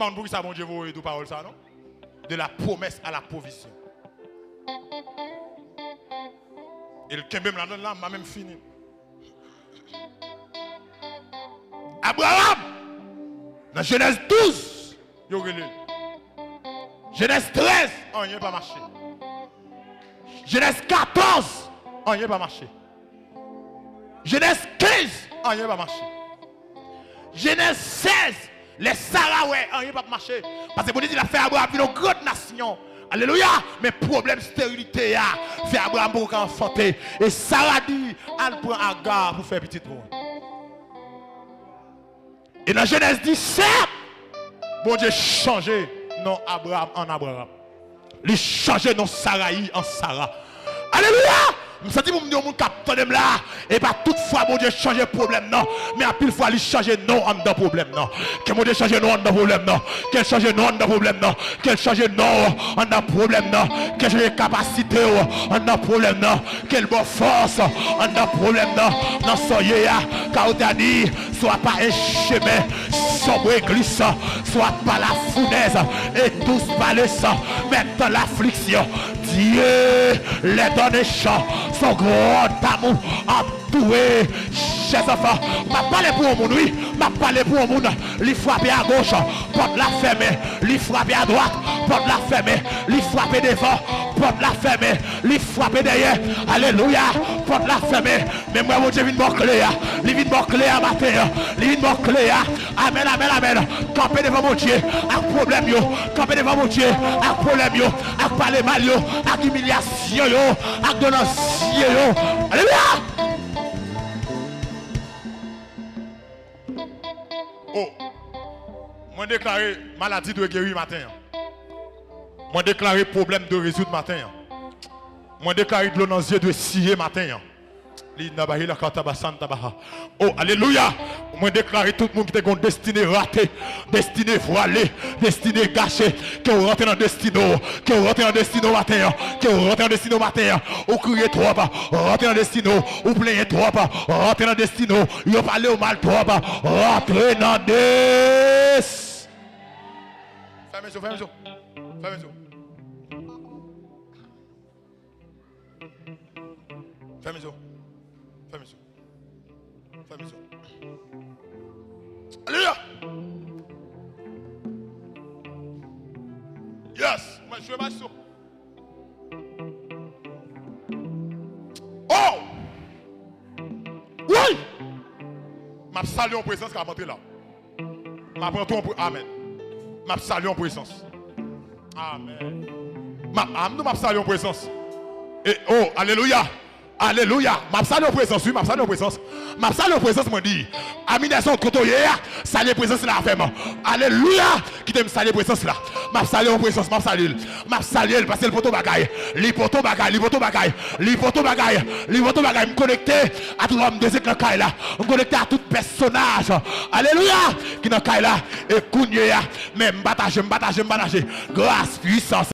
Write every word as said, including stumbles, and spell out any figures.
konn poukisa Bondye voye tou pawòl sa, non? De la promesse à la provision. E l kenbe m ladan l la, m pa menm fini. Abraram, nan Jenèz douz, yo rele l. Jenèz trèz, anyen pa mache. Jenèz katòz, anyen pa mache. Jenèz kenz, anyen pa mache. Jenèz sèz, lè Sara wè anyen p ap mache. Paske Bondye di l ap fè Abraram vin yon gran nasyon. Alelouya! Men pwoblèm sterilite a fè Abraram poko ka anfante. E Sara di, al pran Aga pou fè pitit pou mwen. E nan Jenèz disèt, Bondye chanje non Abraram an Abraram. Li chanje non Sarayi an Sara. Alelouya! M santi pou m di yon moun k ap tande m la, e pa tout fwa Bondye chanje pwoblèm nan, men anpil fwa li chanje non anndan pwoblèm nan. Ke Bondye chanje non anndan pwoblèm nan. Ke l chanje non anndan pwoblèm nan. Ke l chanje non anndan pwoblèm nan. Ke l chanje kapasite w anndan pwoblèm nan. Ke l ba w fòs anndan pwoblèm nan. Nan sa w ye a, ka w ta di, soit par un chemin sombre et glissant, soit par la fournaise et douce par le sang, mais dans l'affliction, Dieu leur donne un chant, son grand amour entoure ses enfants. M ap pale pou yon moun, wi. M ap pale pou yon moun. Li frape agoch, pòt la fèmen. Li frape adwat, pòt la fèmen. Li frape devan, pòt la fèmen. Li frape dèyè. Alelouya, pòt la fèmen. Men m wè Bondye vin ba w kle a. Li vin ba w kle a maten an. Li vin ba w kle a. Amèn, amèn, amèn. Kanpe devan Bondye ak pwoblèm yo. Kanpe devan Bondye ak pwoblèm yo. Ak pale mal yo. Ak imilyasyon yo. Ak do nan zye yo. Alelouya! Oh. Mwen deklare maladi dwe geri maten an. Mwen deklare pwoblèm dwe rezoud maten an. Mwen deklare dlo nan zye dwe siye maten an. Linda Bahila Kata Basanta Baha. Oh, alelouya! Mwen deklare tout moun ki te gen yon destine rate, destine vwale, destine gache, ke w rantre nan destine w, ke w rantre nan destine w maten an, ke w rantre nan destine w maten an. Ou kriye twòp, rantre nan destine w. Ou plenyen twòp, rantre nan destine w. Yo pale w mal twòp, rantre nan des. Fèmen zo, fèmen zo. Fèmen zo. Fèmen zo. Fèmen zo. Fèmen zo. Alelouya! Yes! Mwen jwe maestro. Oh! Wi! M ap salye yon prezans k ap antre la. M ap antre yon pre-, amèn. M ap salye yon prezans. Amèn. M ap, a, m di w m ap salye yon prezans. E, oh, alelouya. Alelouya. M ap salye yon prezans, wi, m ap salye yon prezans. M ap salye yon prezans, mwen di. Ami dèzòd, kote w ye a, salye prezans la avè m. Alelouya. Kite m salye prezans la. M ap salye yon prezans, m ap salye l. M ap salye l, paske l pote yon bagay. Li pote yon bagay, li pote yon bagay. Li pote yon bagay. Li pote yon bagay. M konekte a tout lòm de Zedk nan kay la. M konekte a tout pèsonaj. Alelouya. Ki nan kay la. E kounye a, men m pataje, m pataje, m pataje. Gras, pwisans,